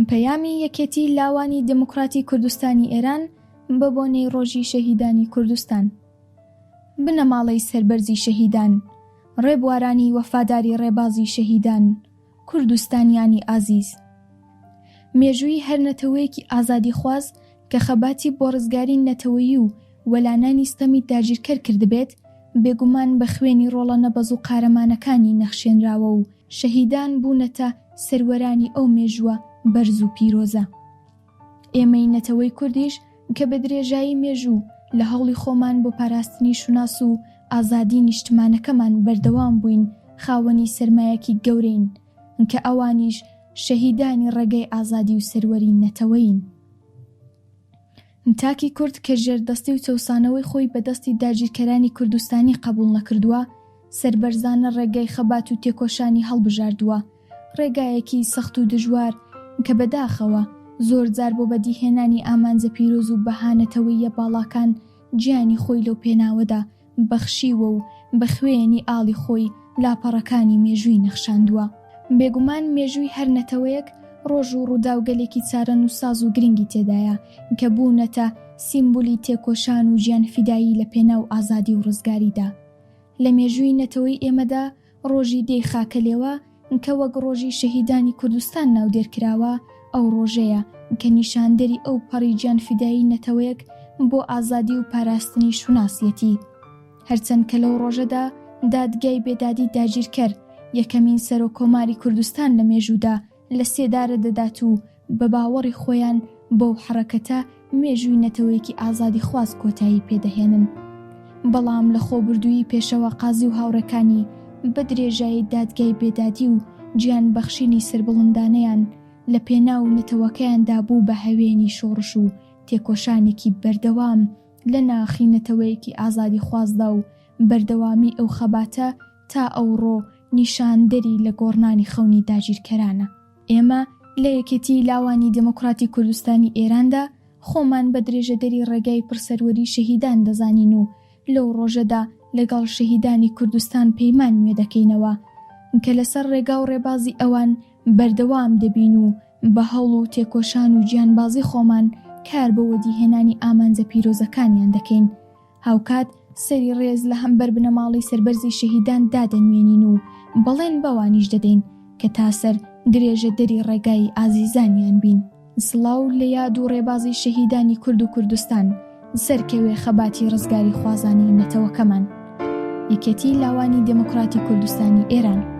پەیامی یەکێتی لاوانی دێموکڕاتی کوردستانی ئێران بە بۆنەی ڕۆژی شەهیدانی کوردستان. بنەماڵەی سەربەرزی شەهیدان، ڕێبوارانی وەفاداری ڕێبازی شەهیدان، کوردستانیانی ئازیز. مێژووی هەر نەتەوەیەکی ئازادیخواز کە خەباتی بۆ ڕزگاری نەتەوەیی و وەلانانی ستەمی داگیرکەر کردبێت، بێگومان بە خوێنی ڕۆڵە نەبەز و قارەمانەکانی نەخشێنراوە و شەهیدان بوونەتە سەروەرانی ئەو مێژووە بەرز و پیرۆزە. ئێمەی نەتەوەی کوردیش کە بە درێژایی مێژوو لە هەوڵی خۆمان بۆ پاراستنی شوناس و ئازادی نیشتمانەکەمان بەردەوام بووین خاوەنی سەرمایەکی گەورەین کە ئەوانیش شەهیدانی ڕێگای ئازادی و سەروەری نەتەوەیین. تاکی کورد کە ژێردەستی و چەوسانەوەی خۆی بە دەستی داگیرکەرانی کوردستانی قەبووڵ نەکردووە، سەربەرزانە ڕێگای خەبات و تێکۆشانی هەڵبژاردووە، ڕێگایەکی سەخت و دژوار کە بەداخەوە زۆر جار بۆ بەدیهێنانی ئامانجە پیرۆز و بەها نەتەوەییە باڵاکان گیانی خۆی لەو پێناوەدا بەخشیوە و بە خوێنی ئاڵی خۆی لاپەڕەکانی مێژووی نەخشاندووە. بێگومان مێژووی هەر نەتەوەیەک ڕۆژ و ڕووداوگەلێکی چارەنووسساز و گرنگی تێدایە کە بوونەتە سیمبولی تێکۆشان و گیانفیدایی لە پێناو ئازادی و ڕزگاریدا. لە مێژووی نەتەوەی ئێمەدا ڕۆژی دێی خاکەلێوە کە وەک ڕۆژی شەهیدانی کوردستان ناودێر کراوە، ئەو ڕۆژەیە کە نیشاندەری ئەو پەڕی گیانفیدایی نەتەوەیەک بۆ ئازادی و پاراستنی شوناسیەتی. هەرچەند کە لەو ڕۆژەدا دادگای بێدادی داگیرکەر یەکەمین سەرۆک کۆماری کوردستان لە مێژوودا لە سێدارە دەدات و بە باوەڕی خۆیان بەو حەڕەکەتە مێژووی نەتەوەیەکی ئازادیخواز کۆتایی پێ دەهێنن. بەڵام لە خۆبردوویی پێشەوا قازی و هاوڕێکانی بە درێژایی دادگای بێدادی و گیان بەخشینی سەربڵندانەیان لە پێناو نەتەوەکەیاندا بوو بە هەوێنی شۆڕش و تێکۆشانێکی بەردەوام لە ناخی نەتەوەیەکی ئازادیخوازدا و بەردەوامی ئەو خەباتە تا ئەوڕۆ نیشاندەری لە گۆڕنانی خەونی داگیرکەرانە. ئێمە لە یەکێتیی لاوانی دێموکڕاتی کوردستانی ئێراندا خۆمان بە درێژەدەری ڕێگای پڕسەروەری شەهیدان دەزانین و لەو ڕۆژەدا لەگەڵ شەهیدانی کوردستان پەیمان نوێ دەکەینەوە کە لەسەر ڕێگا و ڕێبازی ئەوان بەردەوام دەبین و بە هەوڵ و تێکۆشان و گیانبازی خۆمان کار بۆ وەدیهێنانی ئامانجە پیرۆزەکانیان دەکەین. هاوکات سەری ڕێز لە هەمبەر بنەماڵەی سەربەرزی شەهیدان دادەنوێنین و بەڵێن بەوانیش دەدەین کە تا سەر درێژەدەری ڕێگای ئازیزانیان بین. سڵاو لە یاد و ڕێبازی شەهیدانی کورد و کوردستان، سەرکەوێ خەباتی ڕزگاریخوازانەی نەتەوەکەمان. یەکێتی لاوانی دێموکڕاتی کوردستانی ئێران.